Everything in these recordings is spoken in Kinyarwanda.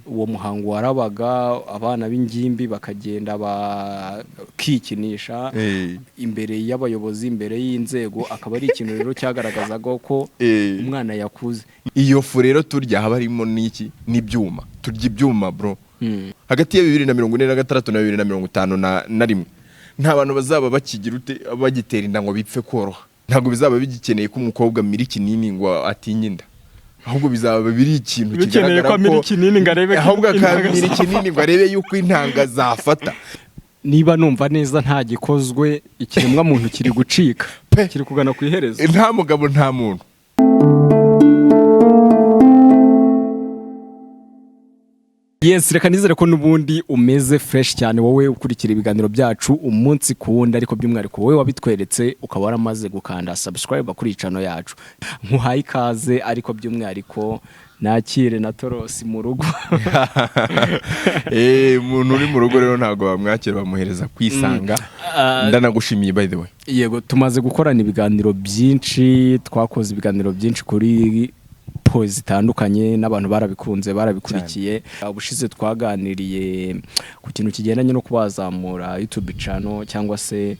Uwo muhango warabaga, abana b'ingimbi bakagenda bakikinisha imbere y'abayobozi, imbere y'inzego, akaba ari ikintu rero cyagaragazaga ko umwana yakuze. Iyo fu rero turya haba harimo n'iki? N'ibyuma. Turya ibyuma, bro. Hagati ya 2046 na 2051 nta bantu bazaba bakigira ute, bagitera inda ngo bipfe koroha. Ntabwo bizaba bigikeneye ko umukobwa amira ikinini ngo atinye inda, ahubwo bizaba biri ikintu bikeneye ko kigaragara amira ko ikinini ngo arebe ko ahubwo intanga akamira zafata. ikinini ngo arebe yuko intanga zafata. Niba numva neza, nta gikozwe, ikiremwa muntu kiri gucika. Pe. Kiri kugana ku iherezo. Nta mugabo, nta muntu. Yes, reka nizere ko n'ubundi umeze fresh cyane, wowe ukurikira ibiganiro byacu umunsi ku wundi, ariko by'umwihariko wowe wabitweretse ukaba waramaze gukanda subscribe kuri iyi channel yacu. Nkuhaye ikaze, ariko by'umwihariko nakire na Torosi mu rugo. Umuntu uri mu rugo rero ntabwo bamwakira, bamuhereza kwisanga. Ndanagushimiye, by the way. Yego, tumaze gukorana ibiganiro byinshi, twakoze ibiganiro byinshi kuri po zitandukanye n'abantu barabikunze, barabikurikiye. Ubushize twaganiriye ku kintu kigendanye no kubazamura YouTube channel, cyangwa se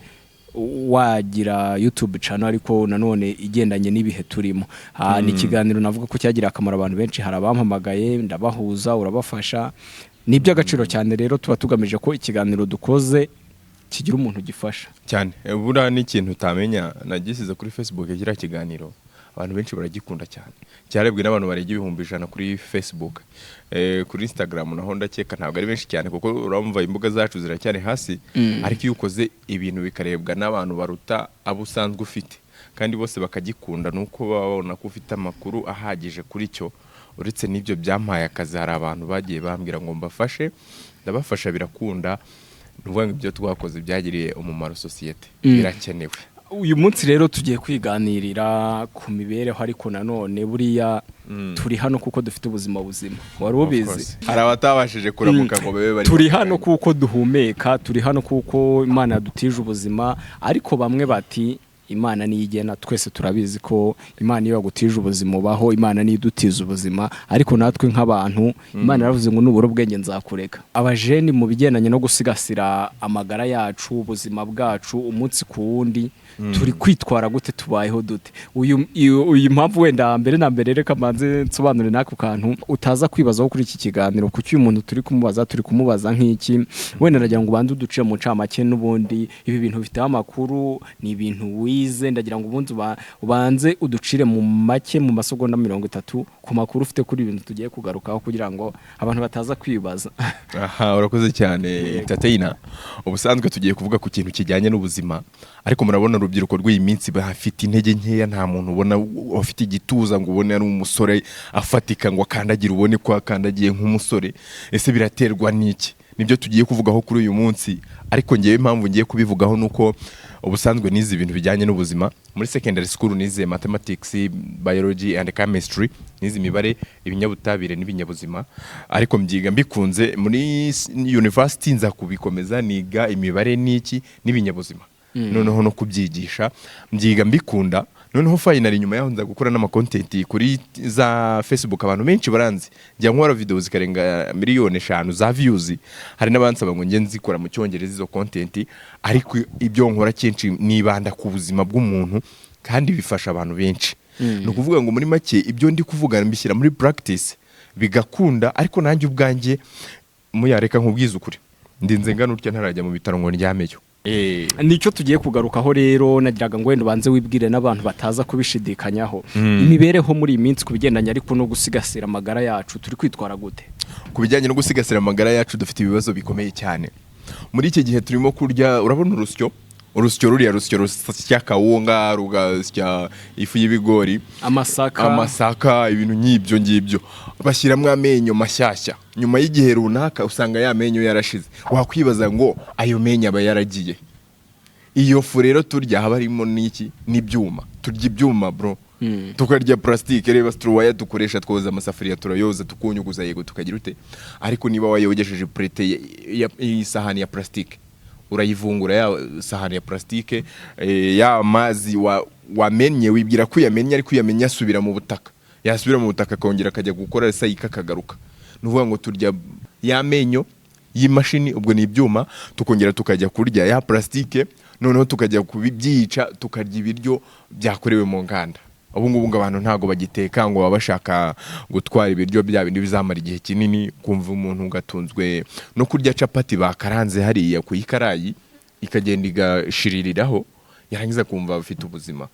wagira YouTube channel ariko nanone igendanye n'ibihe turimo. Ni ikiganiro navuga ko cyagiriye akamaro abantu benshi. Hari abampamagaye, ndabahuza, urabafasha. Ni iby'agaciro cyane. Rero tuba tugamije ko ikiganiro dukoze kigira umuntu gifasha. Cyane. Buriya n'ikintu utamenya, nagisize kuri Facebook kiriya kiganiro, abantu benshi baragikunda cyane. Cyarebwe n'abantu barenga 100,000 kuri Facebook. Kuri Instagram naho ndakeka ntabwo ari benshi cyane, kuko urumva imbuga zacu ziracyari hasi, ariko iyo ukoze ibintu bikarebwa n'abantu baruta abo usanzwe ufite kandi bose bakagikunda, nuko baba babona ko ufite amakuru ahagije kuri cyo. Uretse n'ibyo, byampaye akazi. Hari abantu bagiye bambwira ngo mbafashe, ndabafasha, birakunda. Ni ukuvuga ngo ibyo twakoze byagiriye umumaro sosiyete, birakenewe. Uyu munsi rero tugiye kwiganirira ku mibereho, ariko nanone buriya turi hano kuko dufite ubuzima buzima. Wari Of ubizi? course. Hari abatabashije kuramuka ngo babe bari Turi hano kuko duhumeka, turi hano kuko Imana yadutije ubuzima, ariko bamwe bati Imana niyo igena. Twese turabizi ko Imana iyo yagutije ubuzima ubaho. Imana niyo idutiza ubuzima, ariko natwe nk'abantu, Imana yaravuze ngo nubura ubwenge nzakureka. Abajeni, mu bigendanye no gusigasira amagara yacu, ubuzima bwacu umunsi ku wundi, turi kwitwara gute? Tubayeho dute? Uyu mpamvu wenda mbere na mbere reka mbanze nsobanure n'ako kantu utaza kwibazaho kuri iki kiganiro: kuki uyu muntu turi kumubaza, turi kumubaza nk'iki? Wenda ndagira ngo ubanze uduce mu ncamake. N'ubundi ibi bintu bifiteho amakuru, ni ibintu wize. Ndagira ngo ubundi ubanze uducire mu make, mu masegonda 30, ku makuru ufite kuri ibi bintu tugiye kugarukaho, kugira ngo abantu bataza kwibaza. Aha, urakoze cyane, Tateyina. Ubusanzwe tugiye kuvuga ku kintu kijyanye n'ubuzima, ariko murabona urubyiruko rw'iyi minsi bafite intege nkeya. Nta muntu ubona ufite igituza ngo ubone ari umusore afatika, ngo akandagire ubone ko akandagiye nk'umusore. Ese biraterwa n'iki? Nibyo tugiye kuvugaho kuri uyu munsi. Ariko ngewe impamvu ngiye kubivugaho ni uko ubusanzwe nize ibintu bijyanye n'ubuzima muri secondary school. Nize mathematics, biology and chemistry, nize imibare, ibinyabutabire n'ibinyabuzima, ariko mbyiga mbikunze. Muri university nza kubikomeza, niga imibare n'iki n'ibinyabuzima, noneho no kubyigisha mbyiga mbikunda. Noneho finally nyuma yaho nza gukora n'ama content kuri za Facebook. Abantu benshi baranzi, njya nkora video zikarenga 5 miliyoni za views. Hari n'abansaba ngo njye nzikora mu Cyongereza izo content, ariko ibyo nkora kenshi nibanda ku buzima bw'umuntu kandi bifasha abantu benshi. Ni ukuvuga ngo muri make ibyo ndi kuvuga mbishyira muri practice bigakunda. Ariko nanjye ubwanjye, muyareka nkubwize ukuri, ndinze ngana utya ntarajya mu bitaro ngo ndyameyo. Nicyo tugiye kugarukaho rero. Nagiraga ngo wenda ubanze wibwire n'abantu bataza kubishidikanyaho. Imibereho muri iyi minsi ku bigendanye ariko no gusigasira amagara yacu, turi kwitwara gute? Ku bijyanye no gusigasira amagara yacu, dufite ibibazo bikomeye cyane muri iki gihe. Turimo kurya, urabona urusyo, urusyo ruriya rusyo rusya kawunga, rugasya ifu y'ibigori, amasaka, amasaka, ibintu nk'ibyo ngibyo. Bashyiramo amenyo mashyashya, nyuma y'igihe runaka usanga ya menyo yarashize. Wakwibaza ngo ayo menyo aba yaragiye? Iyo fu rero turya haba harimo n'iki? N'ibyuma. Turya ibyuma, bro. Tukarya plastique. Reba situruwaya dukoresha twoza amasafuriya, turayoza, tukunyuguza, yego, tukagira ute, ariko niba wayogesheje purete y'isahani ya plastique, urayivungura ya sahani ya plastique. Ya mazi wamennye, wibwira ko uyamennye, ariko uyamennye asubira mu butaka. Yasubira mu butaka akongera akajya gukora sayika, akagaruka. Ni Ni ukuvuga ngo turya y'amenyo y'imashini, ubwo ni ibyuma, tukongera tukajya kurya ya plastique, noneho tukajya kubibyica, tukarya ibiryo byakorewe mu nganda. Ubu ngubu ngo abantu ntabwo bagiteka, ngo baba bashaka gutwara ibiryo bya bindi bizamara igihe kinini. Kumva umuntu ugatunzwe no kurya capati bakaranze hariya ku ikarayi, ikagenda igashiririraho, yarangiza kumva afite ubuzima.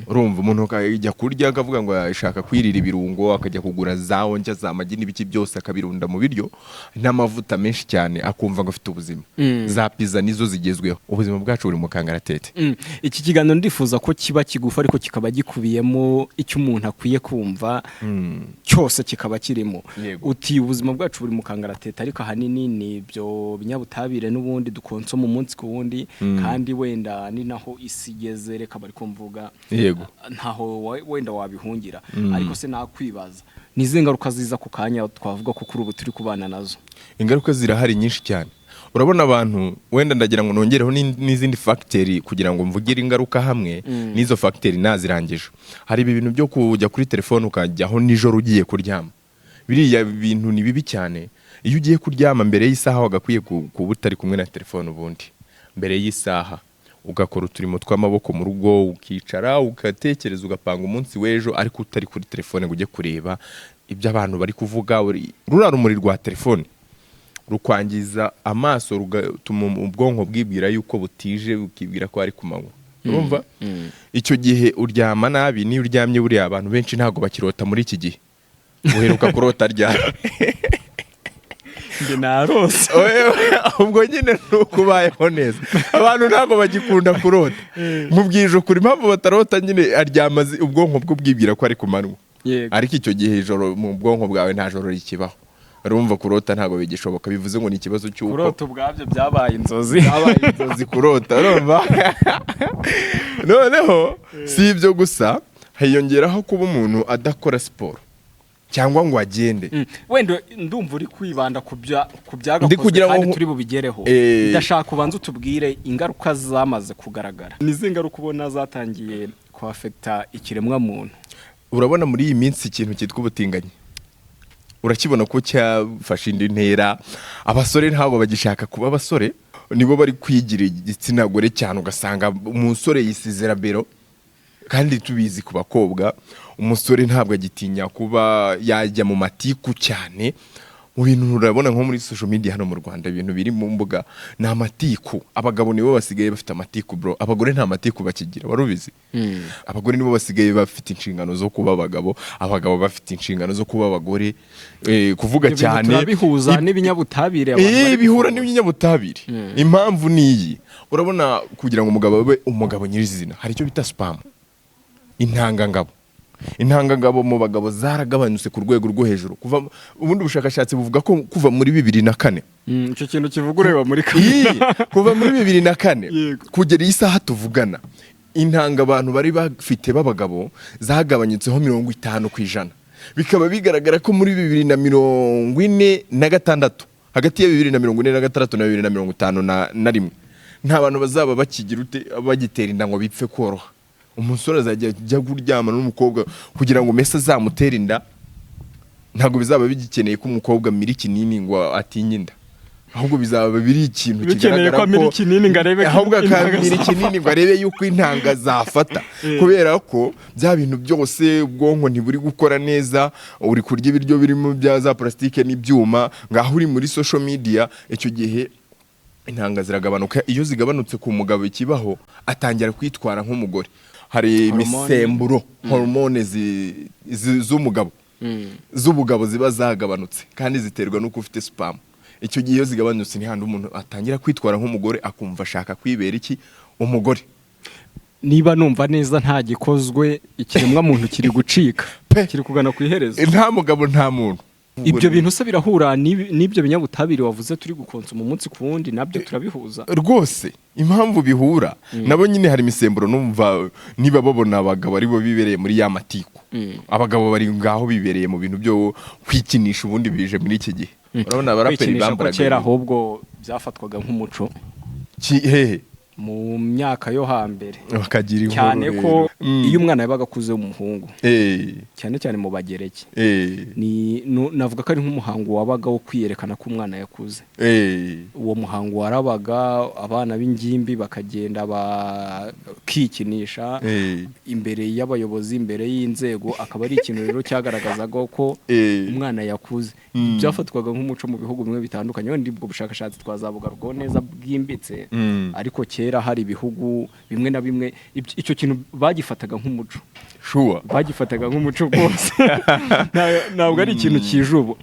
Urumva umuntu akajya kurya akavuga ngo ashaka kwirira ibirungo, akajya kugura za onjya, za magi n'ibiki byose, akabirunda mu biryo n'amavuta menshi cyane, akumva ngo afite ubuzima. Za pizza nizo zigezweho. Ubuzima bwacu buri mu kangaratete. Iki kiganiro ndifuza ko kiba kigufi, ariko kikaba gikubiyemo icyo umuntu akwiye kumva cyose, kikaba kirimo. Uti ubuzima bwacu buri mu kangaratete, ariko ahanini ni ibyo binyabutabire n'ubundi dukonsoma umunsi ku wundi, kandi wenda ni naho isi igeze, reka bari kumvuga. Ntaho wenda wabihungira. Ariko se nakwibaza, ni izihe ngaruka ziza ku kanya twavuga ko kuri ubu turi kubana nazo? Ingaruka zirahari nyinshi cyane. Urabona abantu, wenda ndagira ngo nongereho n'izindi facteur kugira ngo mvugire ingaruka hamwe n'izo facteur nazirangije. Hari ibi bintu byo kujya kuri telefone, ukajyaho nijoro ugiye kuryama. Biriya bintu ni bibi cyane. Iyo ugiye kuryama, mbere y'isaha wagakwiye kuba utari kumwe na telefone. Ubundi mbere y'isaha ugakora uturimo tw'amaboko mu rugo, ukicara ugatekereza, ugapanga umunsi w'ejo, ariko utari kuri telefone ngo ujye kureba ibyo abantu bari kuvuga. Ruriya rumuri rwa telefone rukwangiza amaso, rugatuma ubwonko bwibwira yuko butije, bukibwira ko ari ku manywa. Urumva icyo gihe uryama nabi. Niyo uryamye, buriya abantu benshi ntabwo bakirota muri iki gihe. Uheruka kurota ryari? Njye narose. Ubwo nyine ni uko ubayeho neza. Abantu ntabwo bagikunda kurota. Nkubwije ukuri, impamvu batarota nyine, aryama ubwonko bwe bwibwira ko ari ku manywa. Ariko icyo gihe ijoro mu bwonko bwawe nta joro rikibaho. Urumva kurota ntabwo bigishoboka. Bivuze ngo ni ikibazo cy'uko Kurota ubwabyo byabaye inzozi. Byabaye inzozi kurota. Urumva noneho si ibyo gusa, hiyongeraho kuba umuntu adakora siporo cyangwa ngo agende. Wenda ndumva uri kwibanda ku Ndi byagakozwe kugira ngo kandi turi bubigereho. Ndashaka ubanza utubwire ingaruka zamaze kugaragara. Ni izihe ngaruka ubona zatangiye kwafekita ikiremwa muntu? Urabona muri iyi minsi ikintu cyitwa ubutinganyi urakibona ko cyafashe indi ntera. Abasore ntabwo bagishaka kuba abasore, nibo bari kwigira igitsina gore cyane. Ugasanga umusore yisize rabero, kandi tubizi ku bakobwa. Umusore ntabwo agitinya kuba yajya mu matiku cyane mu bintu. Urabona nko muri social media hano mu Rwanda, ibintu biri mu mbuga ni amatiku. Abagabo nibo basigaye bafite amatiku bro, abagore nta matiku bakigira. Wari ubizi? Abagore nibo basigaye bafite inshingano zo kuba abagabo, abagabo bafite inshingano zo kuba abagore. Kuvuga Ibyo bintu cyane turabihuza n'ibinyabutabire abantu bari bihura gufungura. n'ibinyabutabire. Impamvu ni iyi: urabona kugira ngo umugabo abe umugabo nyirizina, hari icyo bita sperm, intangangabo. Intangangabo mu bagabo zaragabanutse ku rwego rwo hejuru kuva, ubundi bushakashatsi buvuga ko kuva muri 2004. Icyo kintu kivuga ureba muri Ii, kamera. Kuva muri 2004 kugera iyi saha tuvugana, intanga abantu bari bafite b'abagabo zagabanyutseho 50%. Bikaba bigaragara ko muri 2046, hagati ya 2046 na 2051, nta bantu bazaba bakigira ute, bagitera inda ngo bipfe koroha. Umusore azajya ajya kuryamana n'umukobwa kugira ngo mese azamutere inda. Ntabwo bizaba bigikeneye ko umukobwa amira ikinini ngo atinye inda, ahubwo bizaba biri ikintu Bikeneye ko kigaragara amira ikinini ngo arebe ko ahubwo intanga akamira zafata. ikinini ngo arebe yuko intanga zafata, kubera ko bya bintu byose ubwonko ntiburi gukora neza, uri kurya ibiryo birimo bya za plastique n'ibyuma, ngaho uri muri social media. Icyo gihe intanga ziragabanuka. Iyo zigabanutse ku mugabo, ikibaho atangira kwitwara nk'umugore. Hari Hormone. imisemburo, hormone z'umugabo, z'ubugabo ziba zagabanutse, kandi ziterwa n'uko ufite sperm. Icyo gihe iyo zigabanutse, ni handi umuntu atangira kwitwara nk'umugore, akumva ashaka kwibera iki, umugore. Niba numva neza, nta gikozwe, ikiremwa muntu kiri gucika. Pe. Kiri kugana ku iherezo. Nta mugabo, nta muntu. Ibyo bintu se birahura n'ibyo binyabutabire wavuze turi gukonsoma umunsi ku wundi? Nabyo turabihuza? Rwose impamvu bihura nabo nyine, hari imisemburo. Numva niba babona abagabo aribo bibereye muri ya matiku, abagabo bari ngaho bibereye mu bintu byo kwikinisha. Ubundi bije muri iki gihe, urabona abaraperi Kwikinisha ko bambaraga kera ahubwo byafatwaga nk'umuco. Hehe? Mu myaka yo hambere, Bakagira inkuru cyane ko rero. Iyo umwana yabaga akuze w'umuhungu, cyane cyane mu Bagereki, ni navuga ko ari nk'umuhango wabaga wo kwiyerekana ko umwana yakuze. Uwo muhango warabaga, abana b'ingimbi bakagenda bakikinisha imbere y'abayobozi, imbere y'inzego, akaba ari ikintu rero cyagaragazaga ko umwana yakuze. Byafatwaga nk'umuco mu bihugu bimwe bitandukanye. Wenda ubwo bushakashatsi twazabugarukaho neza bwimbitse, ariko kera hari ibihugu bimwe na bimwe icyo kintu bagifataga nk'umuco. Bagifataga nk'umuco rwose. Ntabwo ari ikintu kije ubu.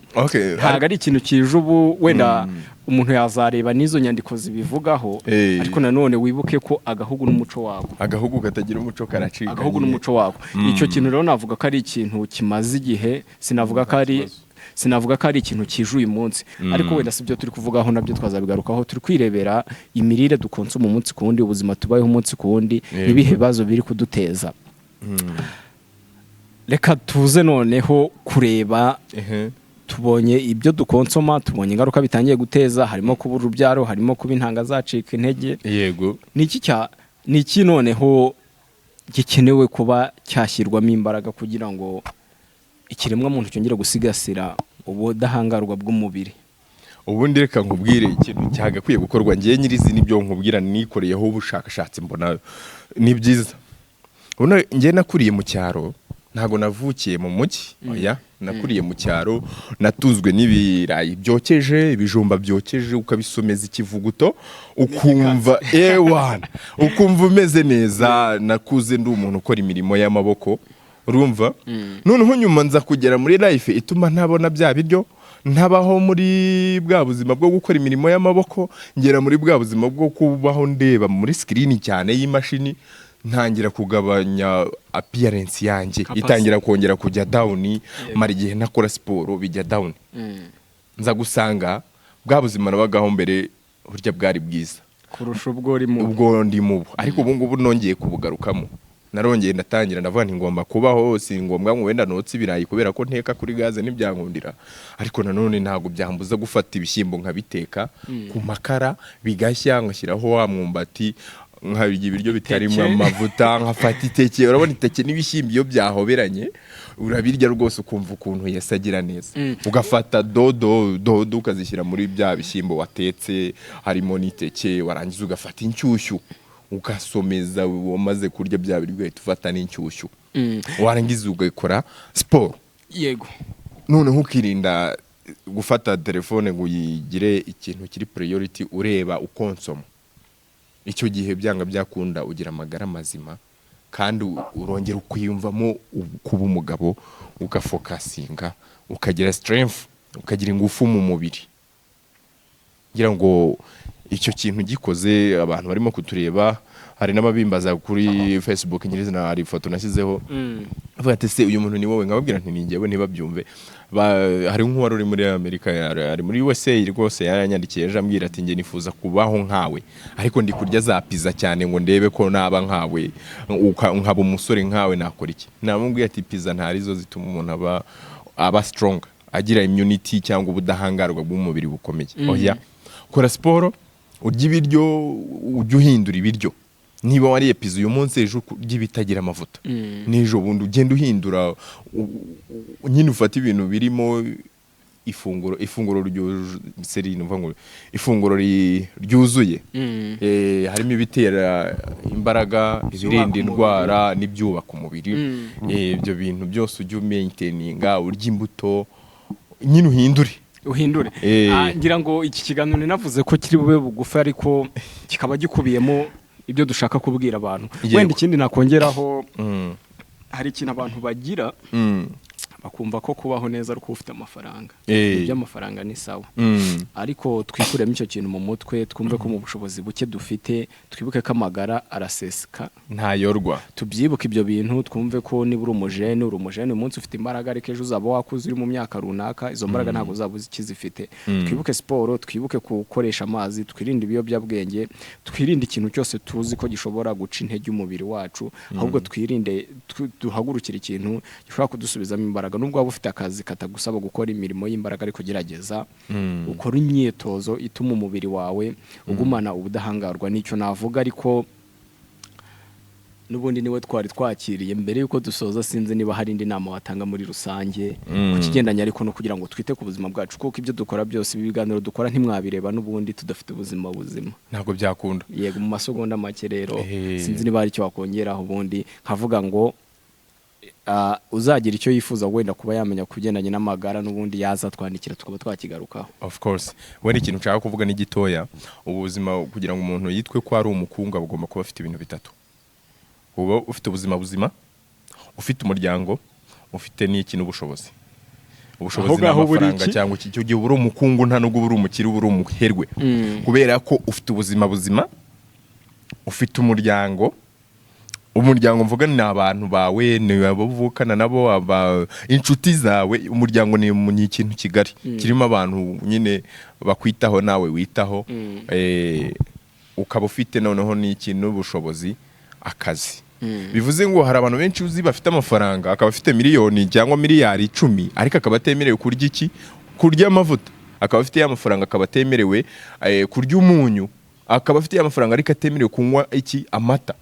Ntabwo ari ikintu kije ubu. Wenda umuntu yazareba n'izo nyandiko zibivugaho, ariko nanone wibuke ko agahugu n'umuco wako. Agahugu katagira umuco karacika. Agahugu nyine. n'umuco wako. Icyo kintu rero navuga ko ari ikintu kimaze igihe, sinavuga ko ari ikintu kije uyu munsi. Ariko wenda si byo turi kuvugaho, nabyo twazabigarukaho. Turi kwirebera imirire dukonsoma umunsi ku wundi, ubuzima tubayeho umunsi ku wundi, n'ibihe bibazo biri kuduteza. Reka tuze noneho kureba. Tubonye ibyo dukonsoma, tubonye ingaruka bitangiye guteza, harimo kubura urubyaro, harimo kuba intanga zacika intege. Ni iki noneho gikenewe kuba cyashyirwamo imbaraga kugira ngo ikiremwamuntu cyongere gusigasira ubudahangarwa bw'umubiri? Ubundi reka nkubwire ikintu cyagakwiye gukorwa. Ngiye nyirizina ibyo nkubwira nikoreyeho ubushakashatsi, mbona ni byiza. Ubona ngiye nakuriye mu cyaro, ntabwo navukiye mu mujyi, oya, nakuriye mu cyaro, natuzwe n'ibirayi byokeje, ibijumba byokeje, ukabisomeza ikivuguto, ukumva ewana, ukumva umeze neza. Nakuze ndi umuntu ukora imirimo y'amaboko, urumva? Noneho nyuma nza kugera muri life ituma ntabona bya biryo, ntabaho muri bwa buzima bwo gukora imirimo y'amaboko, ngera muri bwa buzima bwo kubaho ndeba muri screen cyane y'imashini, ntangira kugabanya appearance yanjye. Capacity. Itangira kongera kujya down, mara igihe ntakora siporo, bijya down. Nza gusanga bwa buzima nabagaho mbere burya bwari bwiza kurusha ubwo uri mu ubwo ndi mubu. Ariko ubu ngubu nongeye kubugarukamo, narongeye ndatangira, ndavuga nti ngomba kubaho. Si ngombwa ngo wenda notse ibirayi kubera ko nteka kuri gaze ntibyankundira, ariko nanone ntabwo byambuza gufata ibishyimbo nkabiteka ku makara bigashya, ngashyiraho wa mwumbati, nkabirya ibiryo bitarimo Iteke. amavuta, nkafata iteke. Urabona iteke n'ibishyimbo iyo byahoberanye, urabirya rwose ukumva ukuntu Yesu agira neza. Ugafata dodo, dodo ukazishyira muri bya bishyimbo watetse harimo n'iteke, warangiza ugafata inshyushyu ugasomeza. Wamaze kurya bya biryo ugahita ufata n'inshyushyu, warangiza ugakora siporo. Noneho ukirinda gufata telefone ngo uyigire ikintu kiri priority ureba ukonsoma. Icyo gihe byanga byakunda ugira amagara mazima, kandi urongera ukwiyumvamo kuba umugabo, ugafokasinga, ukagira strength, ukagira ingufu mu mubiri. Ngira ngo icyo kintu gikoze, abantu barimo kutureba, hari n'ababimbaza kuri Facebook nyirizina, hari ifoto nashyizeho, avuga ati: "Se uyu muntu ni wowe?" Nkababwira nti: "Ni njyewe." Ntibabyumve. Hari nk'uwari uri muri Amerika, ari muri USA rwose, yaranyandikiye ejo ambwira ati: "Njye nifuza kubaho nkawe, ariko ndi kurya za pizza cyane ngo ndebe ko naba nkawe, nkaba umusore nkawe, nakora iki?" Namubwiye ati: "Pizza ntarizo zituma umuntu aba strong, agira immunity cyangwa ubudahangarwa bw'umubiri bukomeye. Oya, kora siporo, urya ibiryo, ujye uhindura ibiryo. Niba wariye pizza uyu munsi, ejo urya ibitagira amavuta, n'ejo bundi ugenda uhindura, nyine ufata ibintu birimo ifunguro ryuje, ni ukuvuga ngo ifunguro ryuzuye, harimo ibitera imbaraga, ibirinda umubiri. indwara n'ibyubaka umubiri. Ibyo bintu byose ujye umaintaininga, urya imbuto, nyine uhindure." Uhindure. Ngira ngo iki kiganiro ninavuze ko kiri bube bugufi, ariko kikaba gikubiyemo ibyo dushaka kubwira abantu. Wenda ikindi nakongeraho, hari ikintu abantu bagira, bakumva ko kubaho neza ari ukuba ufite amafaranga. Iby'amafaranga ni sawa, ariko twikuremo icyo kintu mu mutwe, twumve ko mu bushobozi buke dufite, twibuke ko amagara araseseka, Ntayorwa. Tubyibuke ibyo bintu, twumve ko niba uri umujene, uri umujene uyu munsi ufite imbaraga, ariko ejo uzaba wakuze uri mu myaka runaka, izo mbaraga ntabwo uzaba ukizifite. Twibuke siporo, twibuke gukoresha amazi, twirinde ibiyobyabwenge, twirinde ikintu cyose tuzi ko gishobora guca intege umubiri wacu, ahubwo twirinde, duhagurukire ikintu gishobora kudusubizamo imbaraga. y'imbaraga. Nubwo waba ufite akazi katagusaba gukora imirimo y'imbaraga, ariko gerageza ukora imyitozo ituma umubiri wawe ugumana ubudahangarwa. Nicyo navuga, ariko n'ubundi niwe twari twakiriye. Mbere y'uko dusoza, sinzi niba hari indi nama watanga muri rusange ku kigendanye ariko no kugira ngo twite ku buzima bwacu, kuko ibyo dukora byose, ibi biganiro dukora, ntimwabireba n'ubundi tudafite ubuzima buzima. Ntabwo byakunda. Yego, mu masegonda make rero, sinzi niba hari icyo wakongeraho. Ubundi nkavuga ngo uzagira icyo yifuza wenda kuba yamenya ku bigendanye n'amagara, n'ubundi yazatwandikira tukaba twakigarukaho. Of course. Wenda ikintu nshaka kuvuga ni gitoya. Ubuzima, kugira ngo umuntu yitwe ko ari umukungu, aba agomba kuba afite ibintu bitatu: uba ufite ubuzima buzima, ufite umuryango, ufite n'iki? N'ubushobozi. Ubushobozi Aho ni ngaho buri amafaranga iki? cyangwa iki. Icyo gihe uba uri umukungu, nta nubwo uba uri umukire, uba uri umuherwe, kubera ko ufite ubuzima buzima, ufite umuryango. Umuryango mvuga ni abantu bawe, ni abo uvukana nabo, inshuti zawe. Umuryango ni ikintu kigari kirimo abantu nyine bakwitaho, nawe witaho. Ukaba ufite noneho n'ikintu, n'ubushobozi, akazi. Bivuze ngo hari abantu benshi uzi bafite amafaranga, akaba afite miliyoni cyangwa miliyari 10, ariko akaba atemerewe kurya iki? Kurya amavuta. Akaba afite ya mafaranga, akaba atemerewe kurya umunyu. Akaba afite ya mafaranga, ariko atemerewe kunywa iki? Amata.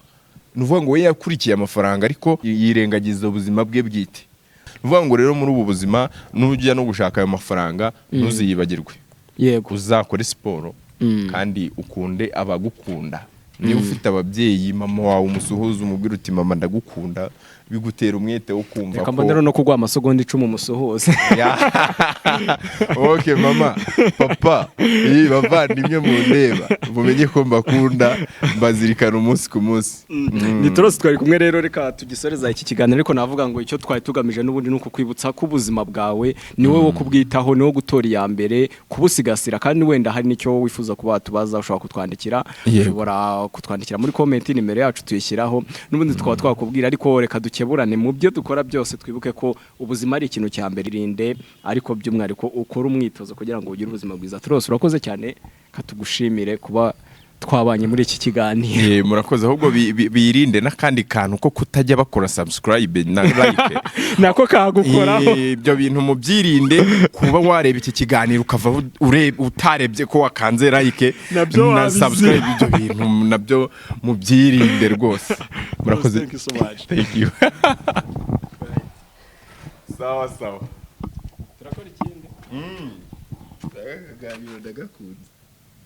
Ni ukuvuga ngo we yakurikiye amafaranga, ariko yirengagiza ubuzima bwe bwite. Ni ukuvuga ngo rero muri ubu buzima, nujya no gushaka ayo mafaranga, ntuziyibagirwe, uzakore siporo kandi ukunde abagukunda. Niba ufite ababyeyi, mama wawe umusuhuze, umubwire uti: "Mama, ndagukunda." Bigutera umwete wo kumva Reka mbonero no kuguha amasegonda 10 umusuhuze. Ok, mama, papa, iyi bavandimwe mundeba, mumenye ko mbakunda, mbazirikana umunsi ku munsi. Ni Torose twari kumwe rero. Reka tugisoreza iki kiganiro, ariko navuga ngo icyo twari tugamije n'ubundi ni ukukwibutsa ko ubuzima bwawe ni wowe wo kubwitaho, ni wo gutora iya mbere kubusigasira. Kandi wenda hari n'icyo wifuza kuba watubaza, ushobora kutwandikira. Ushobora kutwandikira muri comment, nimero yacu tuyishyiraho, n'ubundi tukaba twakubwira. Ariko reka dukeburane mu byo dukora byose, twibuke ko ubuzima ari ikintu cya mbere. Irinde, ariko by'umwihariko ukore umwitozo kugira ngo ugire ubuzima bwiza. Turose, urakoze cyane, katugushimire kuba twabanye muri iki kiganiro. Murakoze. Ahubwo birinde n'akandi kantu ko kutajya bakora subscribe na like. Nako kagukoraho. Ibyo bintu mubyirinde. Kuba wareba iki kiganiro ukava utarebye ko wakanze like Nabyo na wabizira. subscribe, ibyo bintu nabyo mubyirinde rwose. Murakoze. Thank you so much. Thank you. Sawa sawa. Turakora ikindi. Akaganiro ndagakunze.